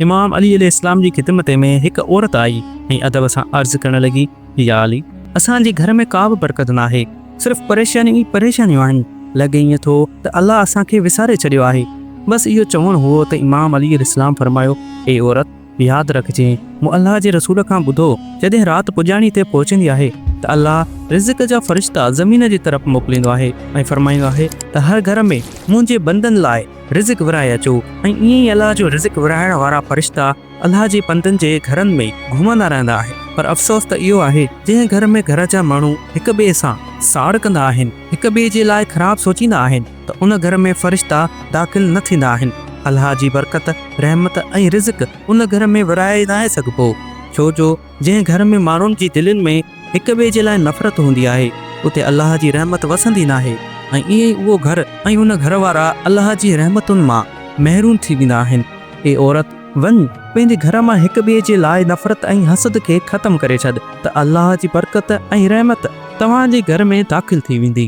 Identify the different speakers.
Speaker 1: امام علي عليه السلام جي خدمت ۾ هڪ عورت آئي ۽ ادب سان عرض ڪرڻ لڳي، يا علي! اسان جي گهر ۾ ڪا به برڪت ناهي، صرف پريشانيون ئي پريشانيون آهن، لڳي ائين ٿو ته الله اسان کي وساري ڇڏيو آهي. بس اهو چوڻ هئو ته امام علي عليه السلام فرمايو، اي عورت! ياد رکجين، مون الله جي رسول کان ٻڌو، جڏهن رات پڄاڻي تي پهچندي آهي ته الله رزق جا فرشتا زمين جي طرف موڪليندو آهي ۽ فرمائيندو آهي ته هر گهر ۾ منهنجي بندن لاء رزق ورهائي اچو ۽ ائين ئي الله جو رزق ورهائڻ وارا فرشتا الله جي بندن جي گهرن ۾ گهمندا رهندا آهن پر افسوس ته اهو آهي جنهن گهر ۾ گهر جا ماڻهو هڪ ٻئي سان ساڙ ڪندا آهن هڪ ٻئي جي لاء خراب سوچيندا آهن ته ان گهر ۾ فرشتا داخل نه ٿيندا آهن الله جي برڪت رحمت ۽ رزق ان گهر ۾ ورهائي ناهي سگهبو ڇو جو جنهن گهر ۾ ماڻهن جي دلين ۾ هڪ ٻئي جي لاء نفرت هوندي آهي، اتي الله جي رحمت وسندي ناهي ۽ ائين ئي اهو گهر ۽ ان گهر وارا الله جي رحمتن مان محروم ٿي ويندا آهن. اي عورت! وڃ، پنهنجي گهر مان هڪ ٻئي جي لاء نفرت ۽ حسد کي ختم ڪري ڇڏ ته الله جي برڪت ۽ رحمت توهان جي گهر ۾ داخل ٿي ويندي.